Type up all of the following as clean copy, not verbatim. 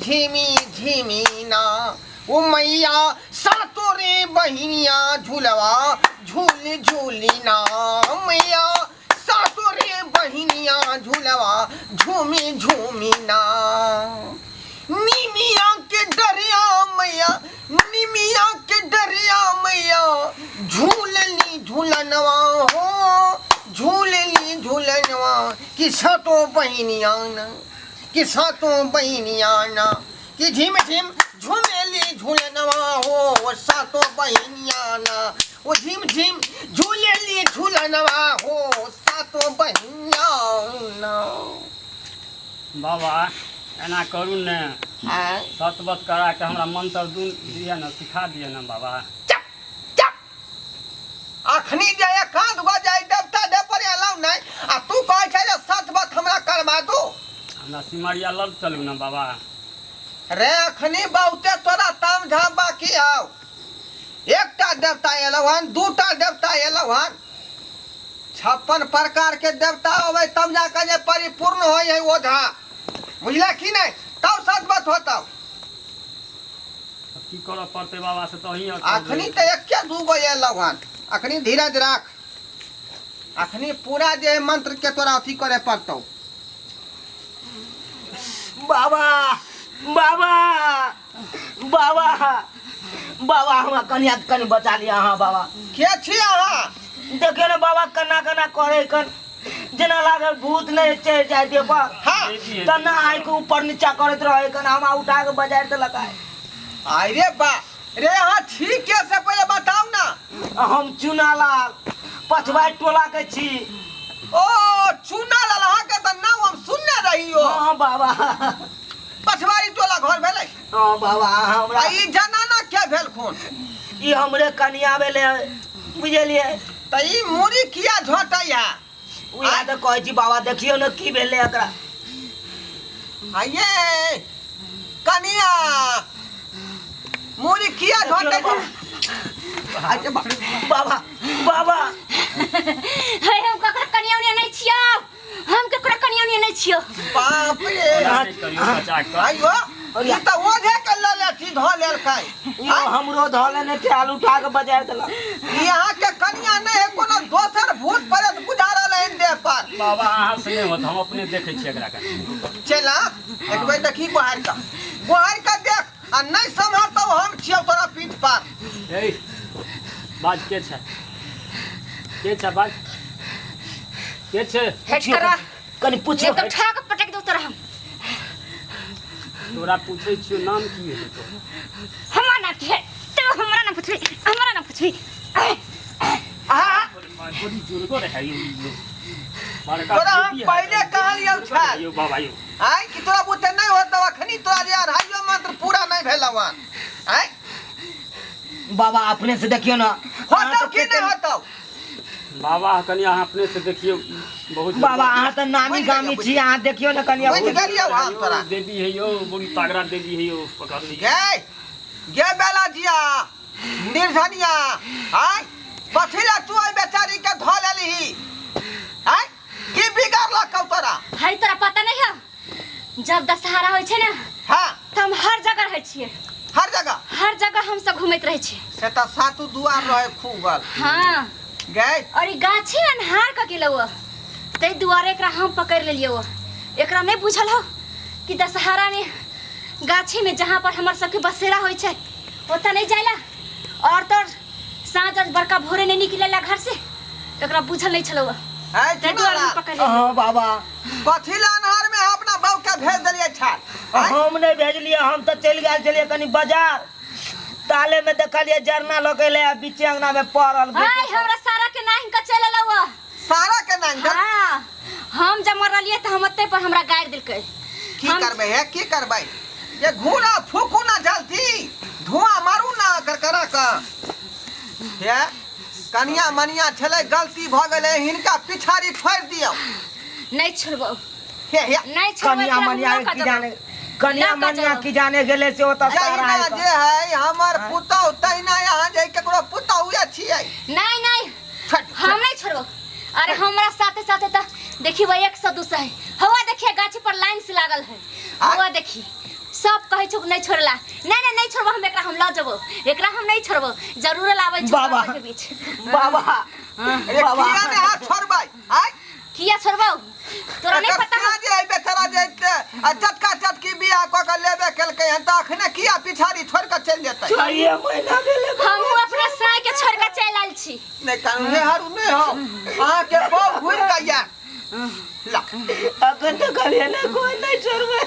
झिमी झिमी ना। ओ मैया सातो रे बहिनिया झूलवा झूल झूली ना। मैया सातो रे बहिनिया झूलवा झूमी झूमी ना। निमिया के डरिया मैया, निमिया के डरिया मैया झूलनी झूलनवा हो, झूलनी झूलनवा कि सातो बहिनिया ना, कि सातो बहिनिया ना, कि झिम झिम झूमेली झूलनवा हो सातो बहिनिया ना, ओ झिम झिम झूलेली झूलनवा हो सातो बहिनिया ना। बाबा एना करू ने, आँय? सतबत करा के हमरा मंत्र दू दिअ ने, सिखा दिअ ने बाबा। चप चप, अखनी जे एकाध गो जे देवता दे पर एलौ नहि आ तू कहै छै जे सतबत हमरा करबा दू। हमरा सिमरिया लग चलू ने बाबा। रे अखनी बहुते तोरा ताम झाम बाकी हौ। एकटा देवता एलौ हन, दूटा देवता एलौ हन, 56 प्रकार के देवता अबै तब जाके जे परिपूर्ण होइ है ओझा, बुझला कि नहि? तब सतबत होतौ। अब की करऽ पड़तै बाबा से तऽ अहीं आर कहबै। अखनी तऽ एके दू गो एलौ हन, अखनी धीरज राख, अखनी पूरा जे मंत्र के तोरा अथी करे पड़तौ। बाबा बाबा बाबा बाबा हमरा कनिया के कनि बचा लिअ अहाँ बाबा। के छी अहाँ? देखियौ ने बाबा केना केना करे कन, जेना लागे भूत नहीं चढ़ जाय देह पर। हाँ। तना आँखि ऊपर नीचा करैत रहे कन, हमरा उठा के बजार देलक आइ। आइ रे बा रे, अहाँ छी के से पहिले बताउ ना। हम चुनालाल पछवाइ टोला के छी। ओ चुनालाल, अहाँ के तऽ नाम हम सुनने रहियो। हाँ बाबा। पछवारी टोला घर भेलै? हाँ बाबा। हमरा आ ई जनाना के भेल खून? ई हमरे कनिया भेलै, बुझलियै? तऽ ई मूड़ी किया झोटैया? उएह तऽ कहै छी बाबा, देखियौ ने की भेलै एकरा। आइये कनिया, मूड़ी किया झोटै छै? आइ बा। बाबा बाबा हे, हम ककरो कनिया उनिया नहीं छियो, हम ककरो कनिया उनिया नहीं छियो। बाप रे, एना नहि करियौ बचा कऽ। आइयो ई तऽ ओझे के लऽ ले छी, धऽ लेलकै। यौ हमरो धऽ लेने छै, आलू उठा के बजार देलक। ई अहाँके कनिया नहि है, कोनो दोसर भूत प्रेत बुझा रहल है देह पर। बाबा अहाँ से नहि होत, हम अपने देखै छियै एकरा कनि। चल आ, एक बेर देखी गोहारि कऽ, गोहारि कऽ देख, आ नहि सम्हरतौ हम छियौ तोरा पीठ पर। ए बाज, के छै के छै बाज, के छै? हेट करा कनि पूछियौ एकदम ठा के पटक दो तोरा हम। तोरा पूछै छियौ नाम की हेतौ तोहर? हमरा नाम की है? तू हमरा ना पूछबी, हमरा ना पूछबी। आहा, बड़ी जोरगर है यौ ई। बड़का तोरा हम देवी है। पहिले कहलियौ छल। यौ बाबा यौ। आँय कि तोरा बुते नहि होतौ, अखनी तोरा जे अढ़ाइयो मंत्र पूरा नहि भेलौ हन। आँय बाबा अपने से देखियौ ने होतौ कि नहि होतौ? बाबा कनि अहाँ अपने से देखियौ बहुत। बाबा अहाँ तऽ नामी बुझि गेलियौ, गामी छी, अहाँ देखियौ ने कनि। बुझि गेलियौ हम तोरा। देवी है यौ, बड़ी तगड़ा देवी है यौ, पकड़ ली। गे गे बेला जिया निर्धनिया, आँय कथी ला तू एहि बेचारी के धऽ लेलही? आँय की बिगाड़लकौ तोरा? है तोरा पता नहीं है, जब दशहरा होइ छै ने हाँ तऽ हम हर जगह रहै छियै। हर जगह? हर जगह हम सब घूमैत रहै छियै। से तऽ सातु दुआर रहे खूबल। हाँ गए। और ई गाछी अन्हार कऽ गेलौ, ताहि दुआरे एकरा हम पकड़ि लेलियौ। एकरा नहि बुझल हौ कि दशहरा में गाछी में जहाँ पर हमर सबके बसेरा होइ छै ओतऽ नहि जाइला, और तो साँझ और बड़का भोरे नहि निकलेला घर से, एकरा बुझल नहि छलौ, है ताहि दुआरे हम चुनाला पकड़ि लेलियौ। हाँ बाबा। कथी ला अन्हार में अपना बाप के भेज देलियै छाल? हम नहि भेजलियै, हम तऽ चलि गेल छलियै कनि बाजार, ताले में देखलियै जरना लऽ के एलै आ बीचे अंगना में पड़ल। हाय, हमरा सारा के नाहि के चलि एलौ। सारा के नाहि? हाँ, हम जब मरलियै तऽ हम ओतै पर हमरा गारि देलकै। की हम करबै हे, की करबै? ये घूरा फूकू ना, जल्दी धुआं मारू ना करकरा के। हे कनिया मनिया छलै, गलती भऽ गेलै, हिनका पिछाड़ी छोड़ि दियौ। नहि छोड़बौ। हे हे नहि छोड़बौ। कनिया एकरा हम मनिया लऽ कऽ की जेबौ। जाने, कनिया लऽ कऽ मनिया जेबौ। की जाने गेलै से ओतऽ सारा जहिना आबि कऽ। जे है हमर पुतहु तहिना यहाँ जे केकरो पुतहुए छियै। नहीं नहीं, छोड़ दियौ, हम नहीं छोड़बो। अरे हमरा साथे साथे तऽ देखियो 100 200 है, हवा देखिए गाछी पर लाइन से लागल है। वो देखी सब कहै छौ नहीं छोड़ला। नहीं नहीं नहीं छोड़बो हम एकरा, हम ल जबो एकरा, हम नहीं छोड़बो, जरूर लाबै छौ बाबा। के बीच। बाबा अरे बाबा। किया ने हाथ छोड़बै आय? किया छोड़बो तोरा नहीं एकर पता सिया जे है बेचारा जे आ चटका चटकी बियाह कऽ के लेबे केलकै हन तऽ अखने किया पिछाड़ी छोड़ि कऽ चलि जेतै? 6 महीना भेलै। हमहूँ अपना साई के छोड़ के चलि आयल छी। नहि कानू हे हरू नहि हो, अहाँके बहू घुरि कऽ आयत। ला अखन तऽ कहलियै ने कोइ नहि छोड़बै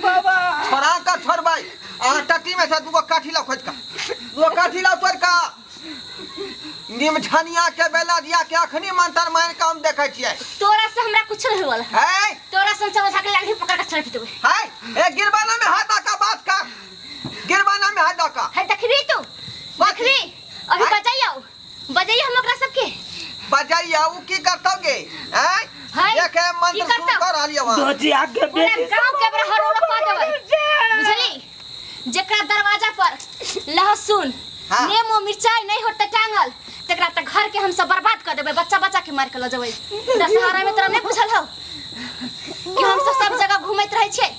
बाबा। छोड़ा कऽ छोड़बै। अहाँ टट्टी में से दूगो काठी लाउ खोजि कऽ, दूगो काठी लाउ तोड़ि कऽ। निमझनिया के बेला दिया के अखनी मंतर मारि कऽ हम देखै छियै। तोरा से हमरा कुछ नहीं होल। है तोरा से सब झाके लाठी पकड़ के चल देबै। है ए गिरबाना में हाथ दऽ कऽ बात कर, गिरबाना में हाथ दऽ कऽ। है देखबी तू, देखबी अभी बजाइयो बजाइयो हम ओकरा सबके बजाइयो। उ की करतौ गे? हैं है देखे की मंत्र करतौ? शुरू कर रहलियै वहाँ। दोजिया के पूरा बेटी गांव के बड़ा हरोड़ कऽ देबै बुझली। जेकरा दरवाजा पर लहसुन हाँ। नेमो मिरचाई नहीं होते टांगल तकरा त घर के हम सब बर्बाद कर देबै, बच्चा बच्चा के मार के ल जेबै। दशहरा में तोरा नहीं बुझल हौ कि हम सब सब जगह घूमैत रहै छियै,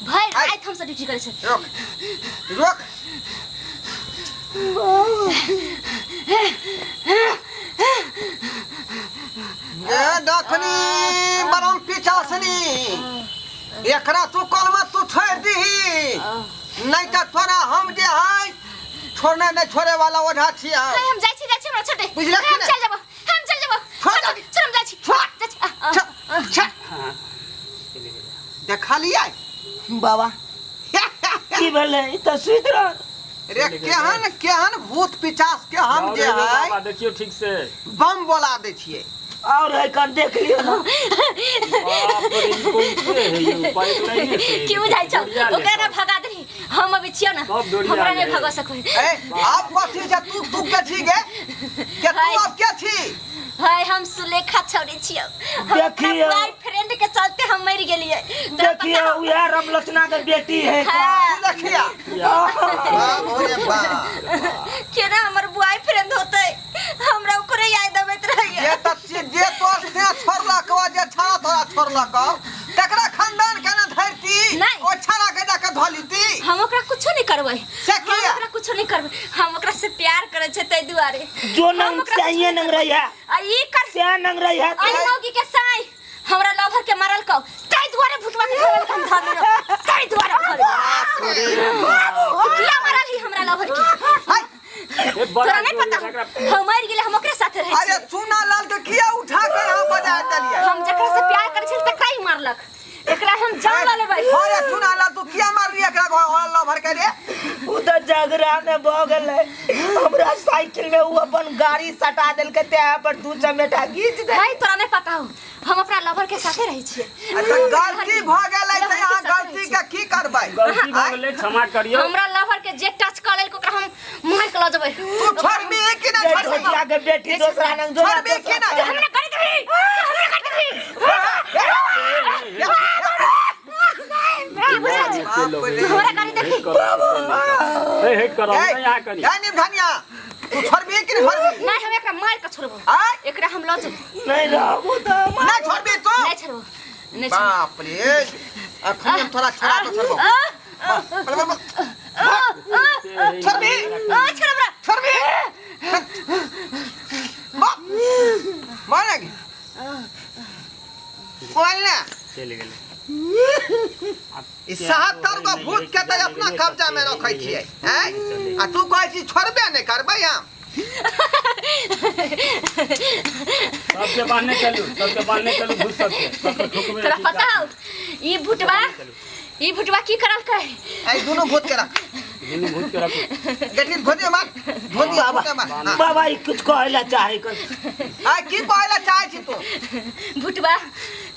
भरि हाय। राति हम सब ड्यूटी करै छियै। रोक रोक। ए दखनी बरम पिचासनी एकरा तू कलमा तू छोड़ दीही नहीं तो तोरा हम जे है छोड़ने नहीं छोड़े वाला ओझा छी हम। हाय, हम जाइ छी, जाइ छी, हमरा छोड़ दे। बुझलक कि हम नहि? चल जेबो, हम चल जेबो, छोड़ छोड़ दे। छोड़, हम जाइ छी, छोड़। जाइ छी, आ, आ। छ देखलियै बाबा की भेलै? ई तऽ सुति रहल। रे केहन केहन भूत पिचास के हम जे है बाबा देखियो ठीक से बम बोला दै छियै। और है कन देख लियौ ना। बाप रे, ई कोन के है यौ? पाइपलाइने से की बुझाइ छौ? डोरिया ले ओकरा ना सब। भगा देही, हम अभी छियौ ना, सब डोरिया हमरा नहीं ले। भगा सकबै। ए आप कथी छै? तू तू के छी गे? के तू हाय। अब के छी? हाय हम सुलेखा छौड़ी छियौ, हम अपना देखियौ। बॉयफ्रेंड के चलते हम मरि गेलियै। तोरा पता देखियौ हौ? उएह रामलोचना के बेटी है। हाँ, तू देखिया बाप रे बाप, केना हमर बॉयफ्रेंड होतै, हमरा ओकरे याद अबैत रहैया। जे त जे तोर से छोड़लक ओ जे छाड़ा तोरा छोड़लक तकरा खानदान केना धरती? नहीं। ओ छाड़ा के जाके धऽ लीती। हम ओकरा कुछो नहीं करबै, से हम किया? ओकरा कुछो नहीं करबै, हम ओकरा से प्यार करै छै तै दुआरे। जो हम नंग ओकरा चाहिए नंग रही है, आ ई कर से नंग रही है। आई मौगी के साई हमरा लवर के मारल कौ तै दुआरे भुटवा के धरल हम धर लेलौ, तै दुआरे धर लेलौ। किया मारल ही हमरा लवर के? हाय, ए, बड़ा तोरा नहीं जोर पता एकरा हम मर गेले, हम ओकरे साथे रहै अरे छियै। चूना लाल के किया उठा के यहाँ बजा देलियै? हम जकरा से प्यार करै छियै तकरा ही मारलक, एकरा हम जान ल लेबै। अरे चूना लाल तू किया मारली एकरा घर लवर के रे? उ तऽ झगड़ा में भऽ गेलै। हमरा साइकिल में उ अपन गाड़ी सटा देलकै, तें पर दू चमेटा घीच दे। भाई तोरा नहीं पता हो हम अपना लवर के साथे रहै छियै। अच्छा गलती भऽ गेलै तऽ लवर के यहाँ साथे गलती रहै के की करबै? गलती भऽ गेलै, क्षमा करियौ। हमरा लवर के जे टच कर लेलक ओकरा हम मार के ल जेबै। तू छोड़बी कि नहीं जे छोड़बी? धोतिया के बेटी दोसरा नंग जो छोड़बी कि नहीं? हमरा कर देबही, हमरा कर देबही। की बुझा छै? बाप रे। हमरा गाड़ी देखी। ए, हेट करो, ए, नहीं यहाँ करी। ए निमधनिया, तू छोड़बी कि नहीं छोड़बी? नहीं हम एकरा मार के छोड़बो, आय? एकरा हम ल जेबो। नहीं रहबो तऽ हम नहीं छोड़बी तू? नहीं छोड़बो, नहीं छोड़बो। बाप रे, अखन हम थोड़ा छोड़ा तो छोड़बो। आ, बल, बल, बल। आ, आ, छोड़बी? आ, छोड़ हमरा। छोड़बी? बाप, मारेगी। बोल ना। चलि गेलै। ई 77 गो भूत के तऽ अपना कब्जा में रखै छियै हैं? आ तू कहै छी छोड़बे नहि करबै हम। सबके बांधने चलू, सबके बांधने चलू, भूत सबके सबके ठोकबै। तोरा पता हौ ई भुटवा, ई भुटवा की करलकै? एहि दुनू भूत के रख, दुनू भूत के रखू। गेटली धोती मार, धोती बाबा भूत के मार। हाँ। बाबा ई कुछ कहै ला चाहे कर। आ की कहै ला चाहै छी तू? भुटवा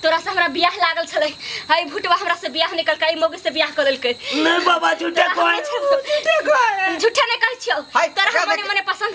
तोरा से हमरा बियाह लागल छलै, हई भुटवा हमरा से बियाह निकलकै, ई मौगी से बियाह कर देलकै। नहीं बाबा झूठे तोरा कहै, हम झूठे कहै। झूठे नहीं कहै छियौ, हाय, तोरा हम जा मने मने पसंद